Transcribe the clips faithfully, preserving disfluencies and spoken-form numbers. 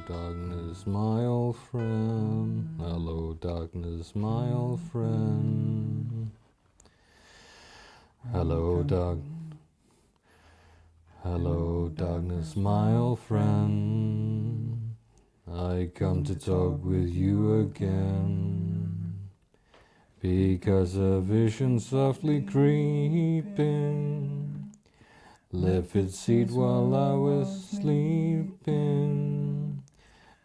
darkness, my old friend. Hello, darkness, my old friend. Hello, dark. Hello, darkness, my old friend. I come to talk with you again. Because a vision softly creeping left its seat while I was sleeping.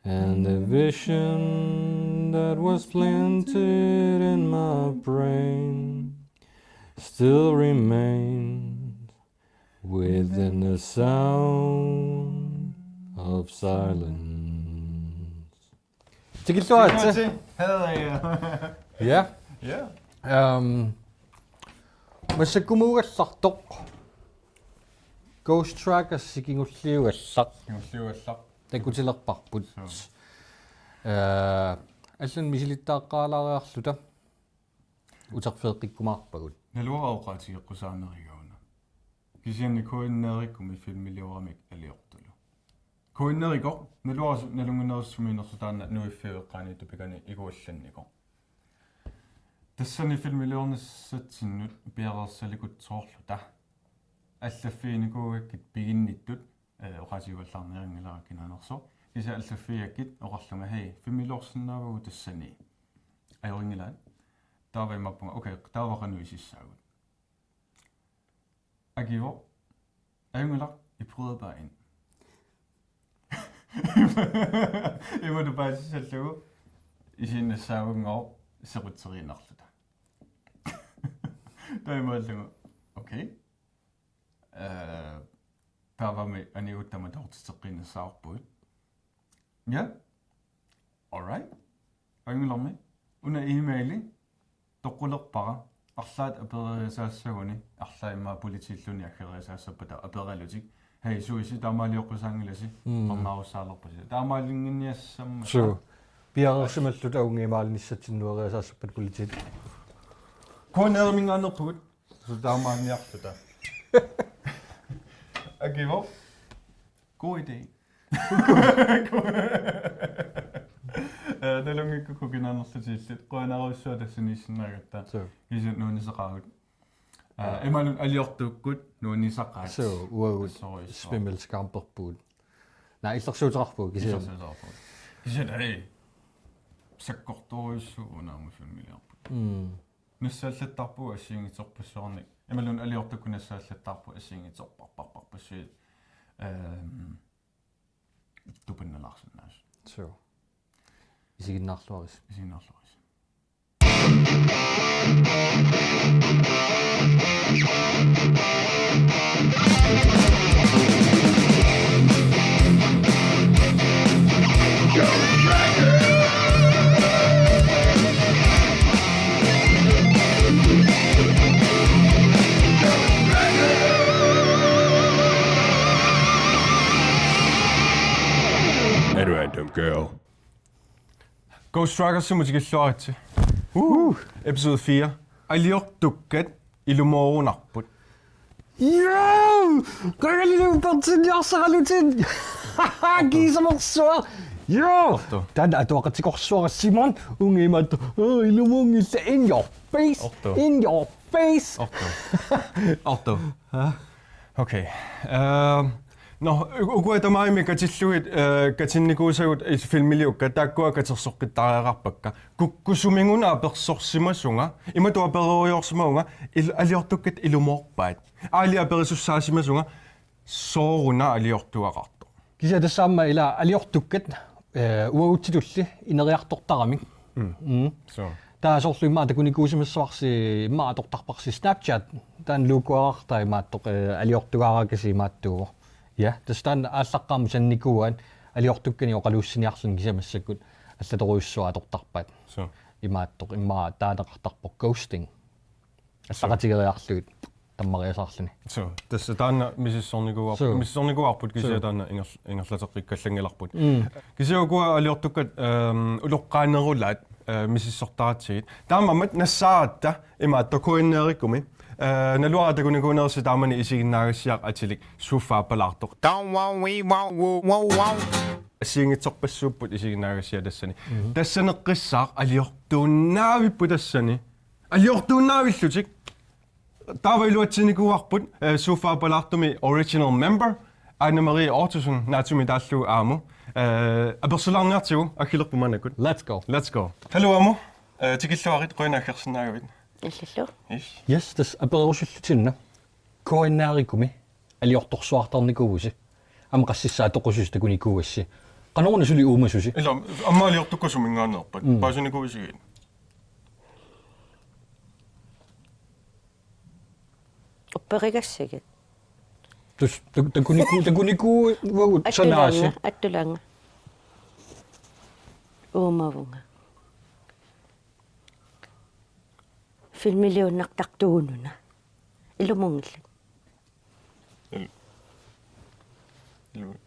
And the vision that was planted in my brain still remains within the sound of silence. Tikilluaritsi. Hell yeah. Ja. Ja. Ehm, massakkumuugallartoq Ghost Trackers kingulliugallartoq. Kingulliugallartoq. Takutilerparput. Suu. Eh, allan misilittaaqqaalaariarluta uterfigeqqikkumaarpagut. Naluara oqaatigeqqusaanerugaana. Kisianni K N R-ikkumi filmilioramik aliortulu. K N R-ikkut naluara su-, nalunnginnerusumik inersoq taanna nuiffiup eqqaani tupigani ikuallannikoq. Tassani filmiliornissatsinnut piareersalikutsoorluta. Allaffiginikuugakkit piginnittut, eh, oqaatigivallaarnianngilara kinaanersoq. Kisianni allaffigigakkit oqarlunga: "Hej, filmiliorsinnaavagut tassani. Ajorinngilaat?" Taava imaappunga: "Okay, taava qanoq isissaagut?" Akivoq: "Ajunngilaq, I bryder bare ind." Imatut paasissallugu isiginnassaagunngooq sequtseriinnarluta. Taamaallugu: "Okay." Eh, taavami aniguttama toortiteqqiinnassavarput. Ja. All right. Ajunngilaq. Una e-maili toqqulerpara. Arlaat apereriasaassaguni, arlaat immaqa politiilluunniit aggereeriasaassappata aperalutik: "Hej, suisi, taamaalioqqusaanngilasi, mm, qernarussaalerpasi." Taamaalinnginniassammat. Suu. Piareersimalluta uunga imaalinissatsinnut eriasaassappata politiit. K N R-iminngaanneerpugut. Suu, taamaanniarluta. Akivoq: "God idé." Eh, nalunngikkukku kinaanerlutillit. Qujanarujussuaq tassaniissinnaagatta. Suu. Kisianni nuannisaqaagut. Eh, imaluunniit aliortukkut nuannisaqaat. Suu, uagut tassorujussuaq. Svimmelskærmperpugut. Naa, illersuuteqarpugut kisianni. Illersuuteqarpugut. Kisianni, hej, sakkortoorujussuuvoq una aamma filmiliorput. Mm. Nassaallattaarpugut assigiinngitsorpassuarnik. Imaluunniit aliortukkut nassaallattaarpugut assigiinngitsorparparparpassuit. Ehm, tupannalaarsinnaasut. Suu. Isiginnaarluarisi. Isiginnaarluarisi. And random girl. Ghost Trackersimut tikilluaritsi. Uh, episode fire. Aliortukkat ilumoorunarput. Joo! Qangali uppertinniarsaralutit. Kiisamersuaq. Joo! Otto. Taanna atuaqatikorsuara Simon. Uunga imaattoq: "Oh, ilumoorngillat." In your face. Otto. In your face. Otto. Otto. Hæ? Okay. Ehm, nå, u-, ukua tamarmik katillugit, eh, katinnikuusagut is-, filmiliukkat taakkua katersoqqittariaqarpakka. Kukkusumiguna apersorsimasunga, imatut aperoriorsimavunga: il-, aliortukkat ilumoorpaat? Aali aperisussaasimasunga: Sooruna aliortugaqartoq? Kisianni tassa aamma ila aliortukkat, eh, uagutsitulli ineriartortaramik. Mm. Mm. Suu. Taava soorlu immaqa takunikuusimassavarsi, immaqa atortarparsi Snapchat, taanna logoarartaa imaattoq, eh, aliortugaarakasi imaattuuvoq. Ja, tassa taanna aallaqqaammut sannikuuaat aliortukkanik oqaluussiniarluni, kisianni massakkut allatorujussuaq atortarpaat. Suu. Imaattoq, immaqa taaneqartarpoq ghosting. Allaqatigeriarlugit tammariasaarluni. Suu, tassa taanna misissornikuuar-, suu, misissornikuuarput kisianni, suu, taanna inger-, ingerlateqqikkallanngilarput. Mm. Kisianni ukua aliortukkat, ehm, uloqqaanerulaat, eh, misissortaratsigit. Taamaammat nassaaratta imaattoq K N R-ikkumi. Eh, naluara takunikuunersi taamani isiginnaagassiaq atilik suffaappalaartoq. Don't worry, wow, wow, wow, wow. assigiinngitsorpassuupput isiginnaagassiaq tassani. Mhm. Tassaneqqissaaq aliortuunnaavippoq tassani. Aliortuunnaavillutik. Taava iluatsinikuuarput, eh, Sofa Palaartumi original member, Anne Marie Ottosen, Natsumi taallugu Aamu. Eh, apersulaarniartigu, aggilerput maannakkut. Let's go. Let's go. Hallo Aamu. Eh, tikilluarit, qujanaq aggersinnaagavit. Illillu. Yes. Yes, tassa apererusullutinna. K N R-ikkumi aliortorsuartarnikuuvusi. Aamma qassissaa toqususi takunikuugassi. Qanoruna suli uumasusi? Ila, aamma aliortukkut suminngaanneerpat. Mm. Paasinikuuisigit? Upperigassigit. Tus, tak-, takuniku-, takunikuuagut sanaasi. Attulaannga, attulaannga. Uumavunga. Filmiliuinnartartugununa. Ilumuunngillat. Il-, ilu-,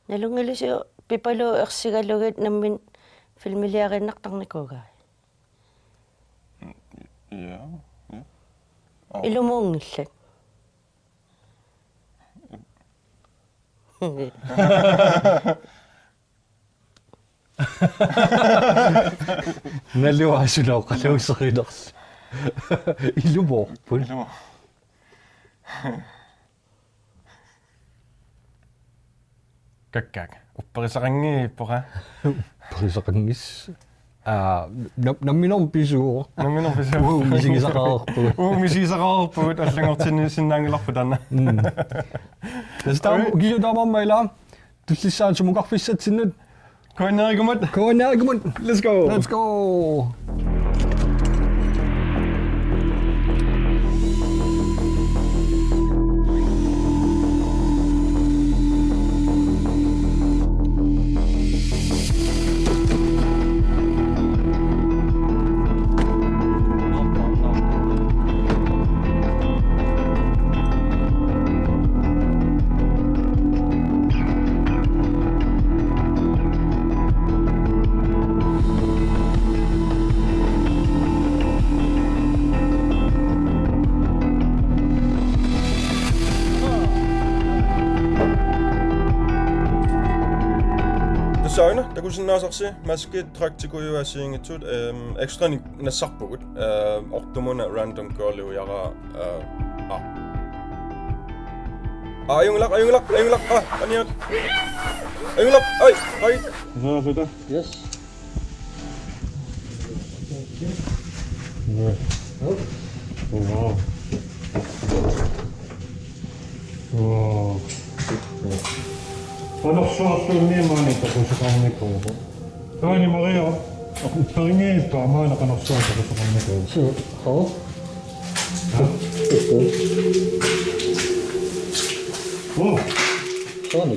Nalunngilarsi Pipaluk ersigalugit nammineq filmiliariinnartarnikuugai. Ja, ja. Aa. Ilumuunngillat. Naluara suna oqaluuserinerlugu. Ilumoorput. Ilumoor-. Kakkaak. Upperisaqanngiippoq. Upperisaqanngis-. Aa, nam-, nammineq pisuuvoq. Nammineq pisuuvoq. Uagut misigisaqareerpugut. Uagut misigisaqareerpugut, allanngortinnisinnaanngilarput taanna. Mm. Tassa taam-, Oi. Ukiut taamaammat ila. Tullissaat sumukarfissatsinnut. K N R-ikkumut. K N R-ikkumut. Let's go. Let's go. Tassa una, takusinnaasarsi, maskit, traktikujuit assigiinngitsut, ehm, ekstranik nassarpugut, ehm, ortumuna random girliujaraa, eh, aa. Aa, ajunngilaq, ajunngilaq, ajunngilaq, aa, aniat. Ajunngilaq, ai, ai. Yes. Wow. Wow. Qanorsuarluunniit maani toqusoqarnikuuvoq. Taanna Maria, upperinngiippa maani qanorsuaq toqusoqarnikuuvoq. Suu, hov. Ha? Uhu. Oh. Soorunami.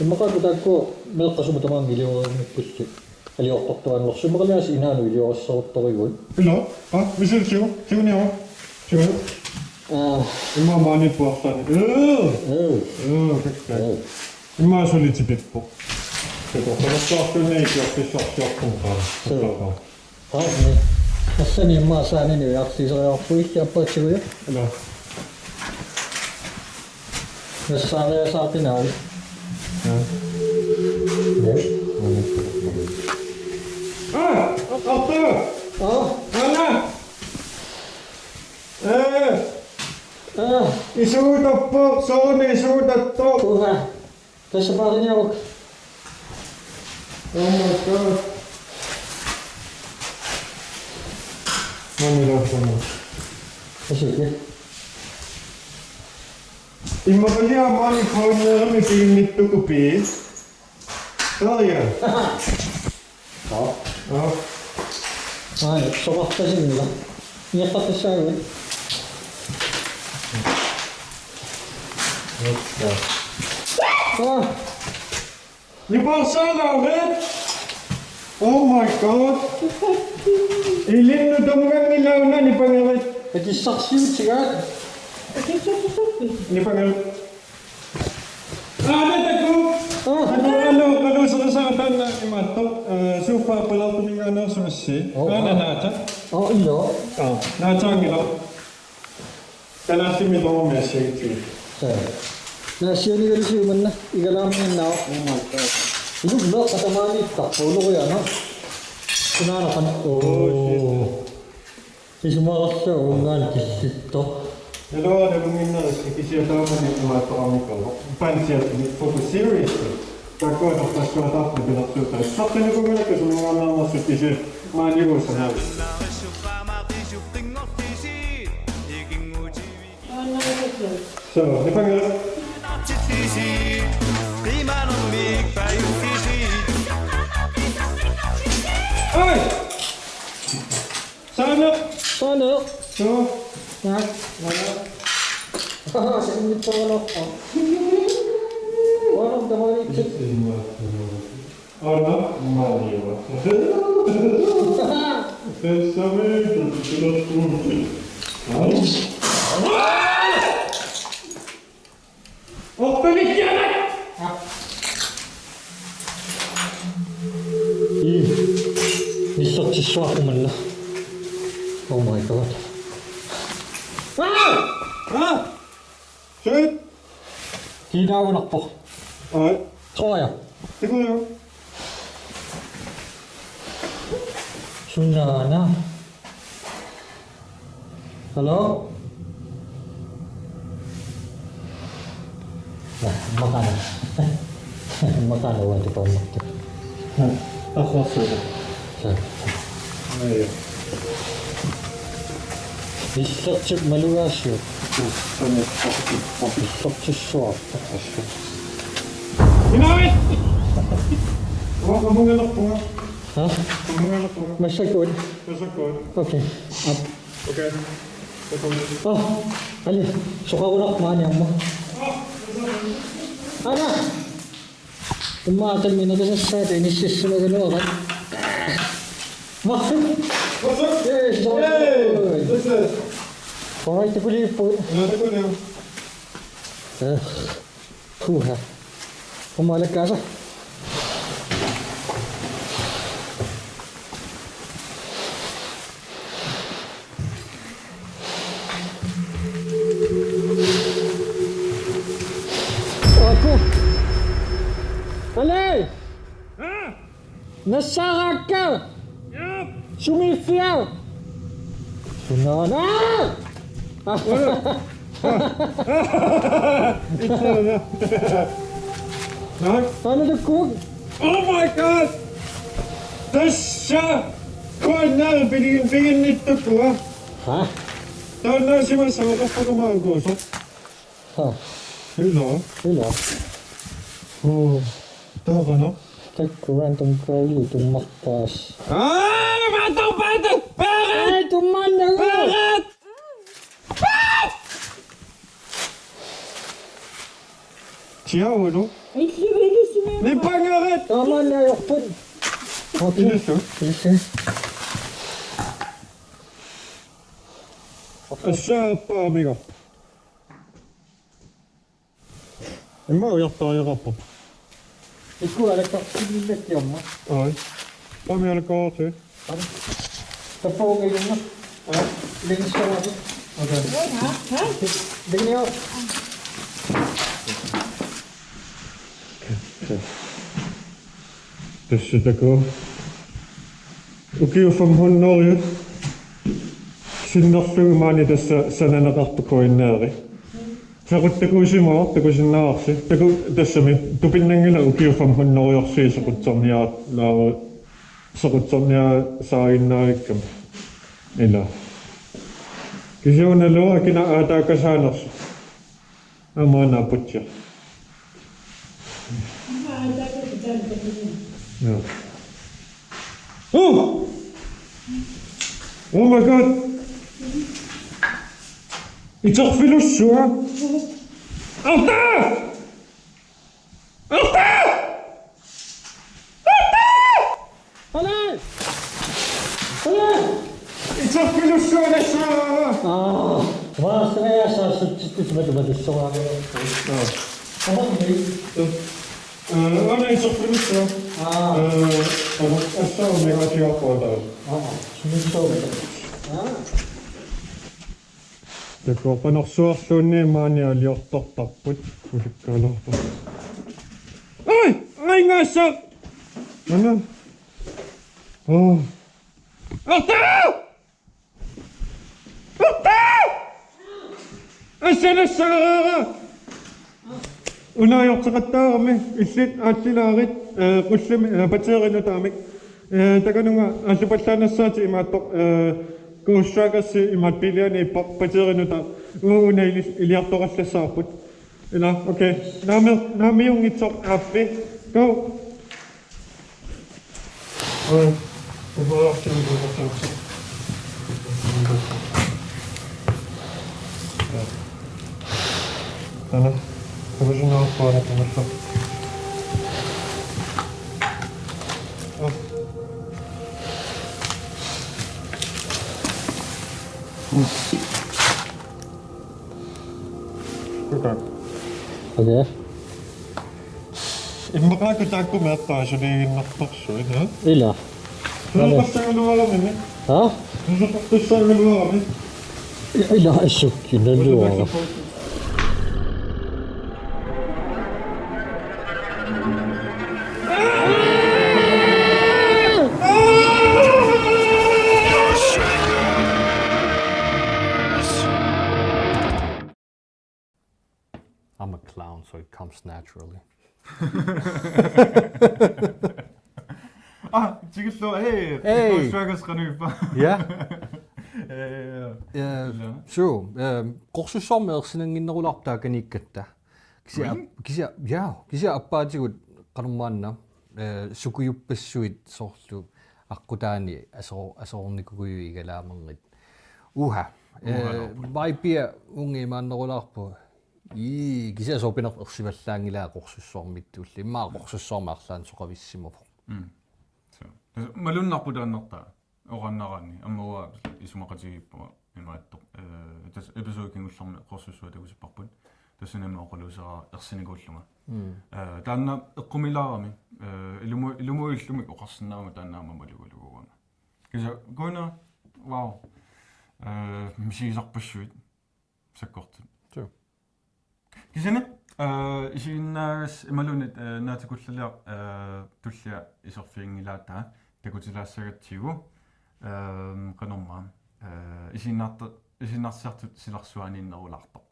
Immaqa taakku meeqqat sumut tamaanga iliuuseqarnikkut. Aliortortuaannarlugu immaqaliaasiit inaanut iliorissaruttorivut. Ila, aa, misilsiu, siuniu, siuniu. Aa. Immaqa maani puartaani. Ee. Ee. Ee, kakkaak. Ee. Immaqa suli tipippoq. Takorloorsuartuunniit ikiorfissarsiorpunga. Suu. Aa, ni. Tassani immaqa saanini ujarliiseriarpugut, ikkappatsigu. Ila. Nassaariasaartinnaavit? Ja. Ja. Ah, Arthur! Ah. Anna! Eh! Ah. Isuutappoq, soorunami isuutattoq. Uha. Tassa paariniaruk. Oh my God. Mami lafana. Asike. Immaqaliaq maani K N R-imi piginnittukupi. Taria. Aa. Aa. Ai, soqartasinngilaq. Niaqattassaagut. Aa. Nipaarsaalaarpit? Oh my God. Ilinnut tunnganngilauna nipangerit. Akissarsiutigaat. Nipangerit. Aana taku. Aa. Taku, anu, anu, sara, sara, taanna imaattoq. Eh, Sofa Palaartuminngaanneersugassi. Oo, aana aa. Naata. Oo, ilo. Aa, naataanngilaq. Kalaallimmi loormi assigiittut. Ee. Nassianigalusi manna igalaammiinnaavoq. Oh my God. Ilumma qatamaaniittarpoq uloriana. Sunaana qan-, oh. Isumaqarluunniit killittoq. Iluarinngilaq kisianni taamani imaattoqarnikuuvoq. Pansiat Fokus Series. Takuat tassua taarna pilersuutaa. Saqqinikuugalakka suminngaannaarnersut kisianni maanigu sanaavi. So, nipanngilaq. Oi! Saaneq! Saaneq! Suu. Naak. Naak. Saaneq tamarmik. Uanga tamani. Aana maaniua. Tessami tuttulerpuuti. Ai. Orpimikkianak! Ii, nillertissuartumalla. Oh my God. Ah! Ah! Shit! Kiinaagunarpoq. Ai. Tror jeg. Det kunne jeg. Sunaana. Hello? Nah, makana. Makana wa tu pamaktu. Nah, aku masuk. Sa. Ayo. Illertip malugaasiuk. Illertissuaq. Inawi! Oqa munganerpunga. Ha? Munganerpunga. Massakkut. Massakkut. Okay. Aap. Okay. Oh, ali, soqarunaq maani aamma. Aana! Immaqa taamani natasassaata inississimagaluarat. Marluk. Marluk. Yes, yes. All right, takuliippugut. Ja, takuliu. Eh, puha. Aamma alakkaasa. Aku. Ale! Ah! Nassaaraakka! Yep. Sumiiffiat? Sunaana! It's over. Aana takkuk. Oh my God! Tassa! Kuanna pigin-, piginnittukkua. Ha? Taanna simassaaqarpakka maanguusoq. Ha. Ila. Ila. Oh. Taava qanoq? Takuuk random girl tummarpaas. Aa, maanna tummaannagu! Ai, tummaannagu! Parrot! Tiaulu. Nipangarit! Taamaannaajorput. Okay. Ilissi. Ilissi. Assaappaamiga. Immaqa ujartariaqarpoq. Ikkua alakkartillakkiarma. Ai. Aamma alakkarti. Ai. Tappavunga ilunga. Ai. Ilingissavarsi. Okay. Ilingiu. Tassa takuuk. Ukiut fem hundrede sinnerlugu maani tassa sananeqarpoq Kuinneeri. Sequp takuusimavoq, takusinnaavarsi. Taku tassami tupinnanngilaq ukiut fem hundrede-orsiit sequtserniaa-, laa-, sequtserniaasaaginnaavikkami. Ila. Kisianni una luurakina aataakasaanersoq. Aamma una aputsiaq. Ja. Oh! Oh my God! Iterfilussuaq! Arta! Arta! Arta! Ole! Ole! Iterfilussuaq nassaarama! Aa, vaassaajassaassutsitut matumatussuaq. Aa. Aamma. Eh, aana iterfilussuaq. Aa. Eh, aamma assaammi atigaarpuata. Aa, sumissuaq. Aa. Takuaqqanersuarluunniit maani aliortartarput ulikkaalaarput. Ai! Ai, ngaassaaq! Ana. Oh. Artaa! Artaa! Assalassaaraara! Una ajorteqattaarami, illit aallilaarit, eh, qullimi, eh, battery nutaamik. Eh, takanunga aallupallaannassaatit imaattoq, eh, Ghost Strikers imaat biiliani ippoq battery nutaaq. Uu, una ili-, iliartorallassaarput. Ila, okay. Naami-, naamiunngitsoq aappi. Go. Oi, upalorsium, upalorsium. Ana, original quality nallu. Oh. Good. Okay. Immaqa taakku meertaa suliiginnartarsuit, ha? Ila. Susoqassagaluaramik. Ha? Susoqassagaluaramik. Ila, assukki naluara. I'm a clown, so it comes naturally. Ah, tikillugu, hey, hey. Ghost Strikers qanoq ippa? Ja. Ja, ja, ja. Ja, ila. Sure. Ehm, qorsussuarmik ersinannginnerulaarpoq taakaniikkatta. Kisianni, really? Kisianni, ja, kisianni appaatigut qanormaanna, eh, sukujuppassuit soorlu aqqutaani asor-, asornikuuguit igalaamerngit. Uha. Uha, eh, naaput. Vaipia ungi imaannerulaarpoq. Ii, kisianni soorpinerpoq ersivallaanngilaa qorsussuarmiittuulli. Immaqa qorsussuarmik arlaannik soqavissimavoq. Mm. So, tassa malunnarpoq taannartaa. Oqaannaraanni. Aamma uanga isumaqatigiippunga imaattoq. Eh, tassa episode kingullermi qorsussuaq takutipparput. Tassani aamma oqaluuseraara ersinikuullunga. Mm. Eh, taanna eqqumiilaarami. Eh, ilumu-, ilumuullumi oqarsinnaavunga taanna aamma malugalugu uanga. Kisianni, kuuna, wow. Eh, misigisarpassuit. Sakkortut. Sure. Kisianni, eh, isiginnaagassi imaluunniit, eh, naatikullaliaq, eh, tullia iserfiginngilaataa takutilaassagatsigu, ehm, qanormaa, eh, isiginnaarta-, isiginnaartitsisartut silarsuaniinnerulaartoq.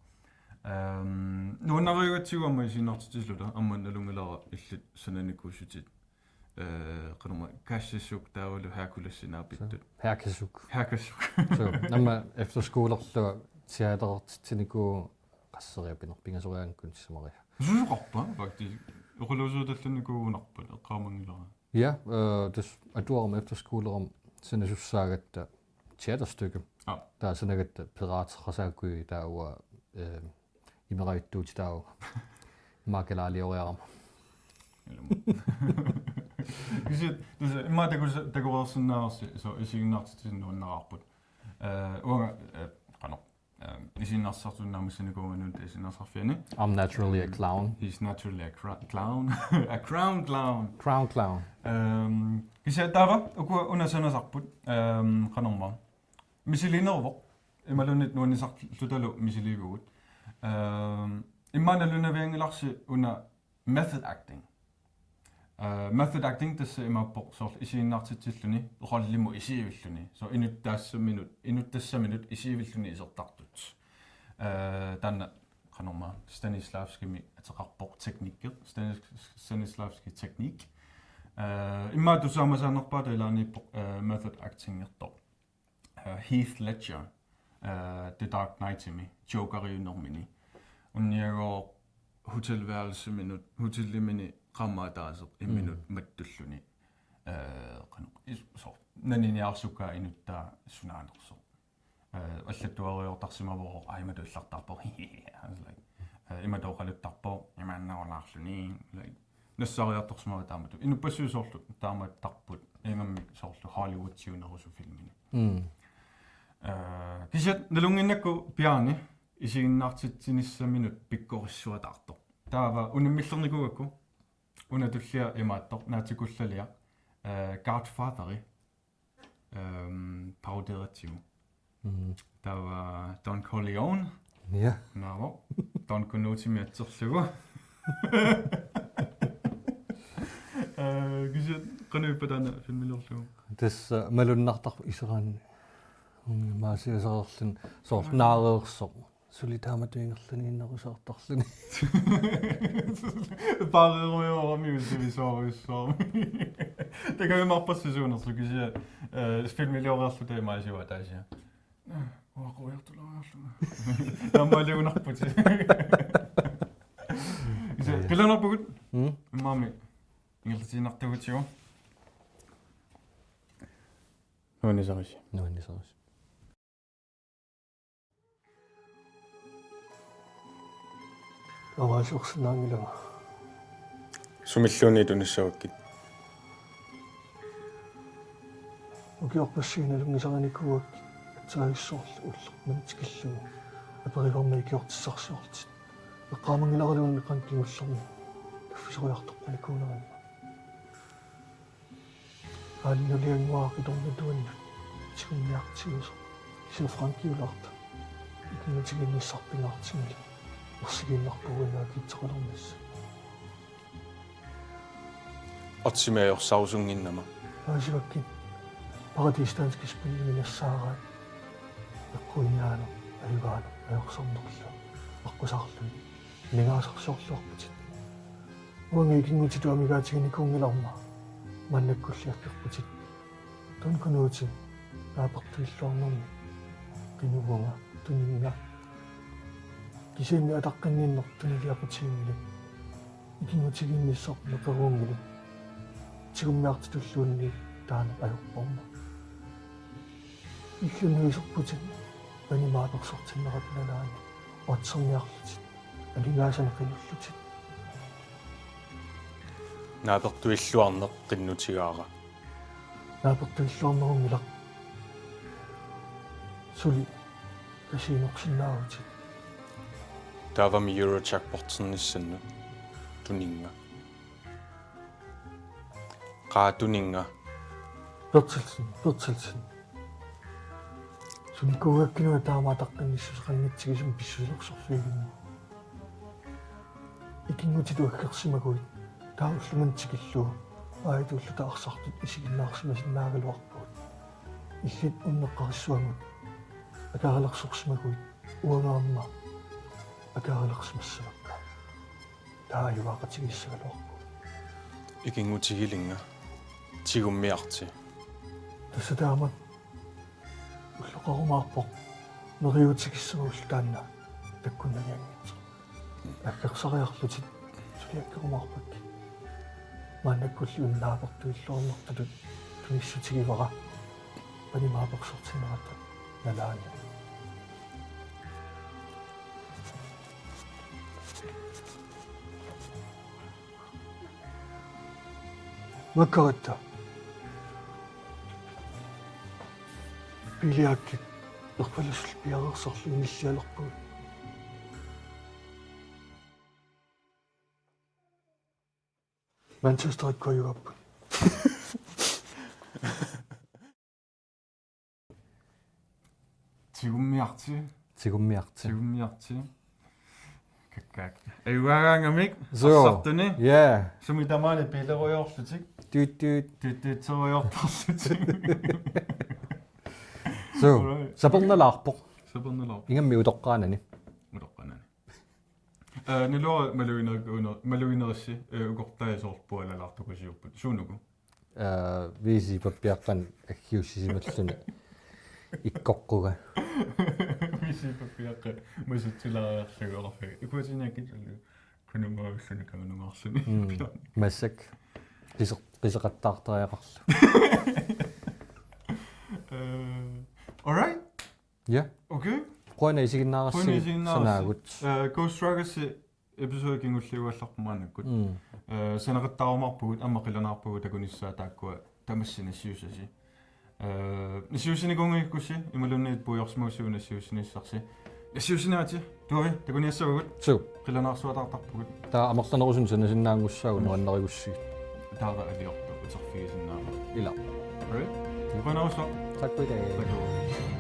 Ehm, nuannarigatsigu aamma isiginnaartitsisulluta, aamma nalunngilara illit sananikuusutit. Eh, qanormaa, Kassasuk taavalu Herkules sinaapittut. Herkasuk. Herkasuk. So, aamma efterskolerlunga teatertitsinikuuvugut qasseriarlunga pingasoriaannakkut sisamaria. Susoqarpa, faktisk. Oqaluuseritallunikuugunarpat, eqqaamanngilara. Ja, eh, tassa atuarama efterskolerama sanasussaagatta teaterstykke. Aa. Taava sanagatta piraterasaakkui taava, eh, imerajuttuutitaavoq. Immaqa kalaalioriarama. Ilumut. Kisianni, tassa, immaqa takus-, takoreersinnaavarsi, so, isiginnaartitsineq nuannaraarput. Eh, uanga, eh, qanoq. Eh, isiginnaartitsisartunut naammassinikuuvunga Nunatta Isiginnaartarfiani. I'm naturally a clown. He's naturally a cra-, clown. A crown clown. Crown clown. Ehm, kisianni taava, ukua una sanasarput, ehm, qanormaa. Misiliineruvoq. Imaluunniit nuannisarlutalu misiliivugut. Ehm, immaqa nalunavianngilarsi una method acting. Eh, method acting tassa imaappoq soorlu isiginnaartitsilluni, rollimi isiivilluni. So inuttaassaminut, inuttassaminut isiivilluni isertartut. Eh, taanna qanormaa Stanislavskimik ateqarpoq teknikki, Stanis-, Stanislavski teknik. Eh, immaqa tusaamasaanerpaata ilaaniippoq, eh, method actingertoq. Eh, Heath Ledger, eh, The Dark Knightimi, Jokeriunermini. Unniagooq hotelværelseminut, hotelimini qaammat ataaseq imminut Mm. mattulluni. Eh, qanoq, is-, so, naniniarsukkaa inuttaa sunaanersoq. Eh, allattuariartorsimavoq, aa, imatut illartarpoq. I was like, eh, imatut oqaluttarpoq, imaannerulaarluni. Like, nassaariartorsimavoq taamatut. Inuppassuit soorlu taamattarput, ingammik soorlu Hollywoodiunerusut filmini. Mm. Eh, kisianni nalunnginnakku Bjarne isiginnaartitsinissaminut pikkorissuataartoq. Taava unammillernikuugakku, una tullia imaattoq, naatikullaliaq, eh, Godfatheri, ehm, paroderitsigu. Mm. Taava Don Corleone. Ja. Naavoq. Don Knutimi atserlugu. Eh, kisianni qanoq ippa taanna filmiliorlugu? Tassa malunnartarpoq iseraanni. Maasiasaarlun soorlu naareersoq. Suli taamatut ingerlaannaq innerusaartarluni. Paarerujoorami usivisoorujussuarmi. Takujumaarpassuunerlu kisianni, eh, filmiliorluta imaasiuaataasiaq. Uaquiartulaariarlunga. Taamaaliugunarputit. Isa, ja, qilanaarpugut. Mm. Immaqa ingerlatiinnartugutsigu. Nuannisarisi. Nuannisarisi. Avaasiorsinnaanngilanga. Sumilluunniit tunissavakkit? Ukiorpassuit nalunngisarinikuuakkit aatsaat soorlu ulloq manna tikillugu aperivarma ikiortissarsiorlutit. Eqqaamanngilara luunniit qanoq kingullermi kaffisoriartoqqinikuunerani. Aali nuliannguara qitornatuannut tigummiartigisoq. Kisianni Frankiulaartoq ikinngutigiinnissaq pingaartumillu ersigiinnarpugut una akiitsoqalernissaq. Otsimik ajorsarusunnginnama. Paasivakkit Paradis Danske Spilimi nassaaraat. Eqquiniaaneq, ajugaaneq, ajorsarnerlu, aqqusaarlugit. Aningaasarsiorluarputit. Uanga ikinngutitut amigaatiginikuunngilarma. Maannakkulli akkerputit. Don Knuti naapertuilluarnermi qinuvunga, tuninnga. Kisianni ataqqinninneq tuniliaqutiginngilat. Ikinngutigiinnissaq neqeruunngilaq. Tigummiartitulluunniit taanna ajorparma. Illunni iserputit panimaapersortinnerata nalaani. Otserniarlutit. Aningaasanik qinullutit. Naapertuilluarneq qinnutigaara. Naapertuilluarnerunngilaq. Suli kasiinorsinnaavutit. Taavami Eurojackpoternissannut tuninnga. Qaa tuninnga. Berthelsen, Berthelsen. Sunikuugakkit una taama ataqqinnissuseqanngitsigisumik pissusilersorfigiginnga. Ikinngutitut aggersimaguit taava ullumimut tikillugu aajatulluta arsartut isiginnaarsimasinnaagaluarpugut. Illit unneqqarissavagut. Akaalersorsimaguit uanga aamma akaalersimassavakka. Taava ajugaaqatigiissagaluarpugut. Ikinngutigilinga. Tigummiarti. Tassa taama ulloqarumaarpoq. Neriuutigissavarsi taanna takkunnagianngitsoq. Aggersariarlutit suli aggerumaarpakkit. Maannakkulli una naapertuilluarnertutut tunissutigivara. Panimaapersortinnerata nalaani. Makkaratta. Biiliakkit erfallusullu piareersarlugit inillialerpugut. Manchesterikkut ajugaapput. Tigummiarti. Tigummiarti. Tigummiarti. Kakkaak. Ajugaagaangamik. Suu. Arsartuni. Ja. Sumi tamaani piilerujoorlutik. Tuut, tuut. Tuut, tuut, tuut, tuut. Suu. Alright. Sapernalaarpoq. Sapernalaarpoq. Ingammik utoqqaanani. Utoqqaanani. Eh, naluara malugineq-, una-, maluginerissi, eh, ukortai soorlu pualalaartukusiupput. Suunuku? Eh, V C pappiaqqanik aggiussisimalluni ikkoqquga. V C pappiaqqat masutsilaariarlugu oqarfiga. Ikuatiniakkit ullu kanungaavilluni kanungaarluni. Mm. Massakkut. Qise-, qiseqattaartariaqarlugu. Eh, all right. Ja. Okay. Qujanaq isiginnaarassi. Qujanaq isiginnaarassi. Sanaagut. Eh, Ghost Truckers episode kingulliugallarpoq maannakkut. Mm. Eh, sanaqqattaarumaarpugut, aamma qilanaarpugut takunissaa taakkua tamassi nassiussasi. Eh, nassiussinikuunngikkussi, imaluunniit puiorsimagussiuk nassiussinissarsi. Nassiussinerit, Tuavi, takuniassavagut. Suu. Qilanaarsuataartarpugut. Taava amerlanerusunik sanasinnaanngussaagut nuannerigussigit. Taava aliortoq uterfigisinnaammat. Ila. Right? Qujanarsuaq. Tak for i dag. Tak for i dag.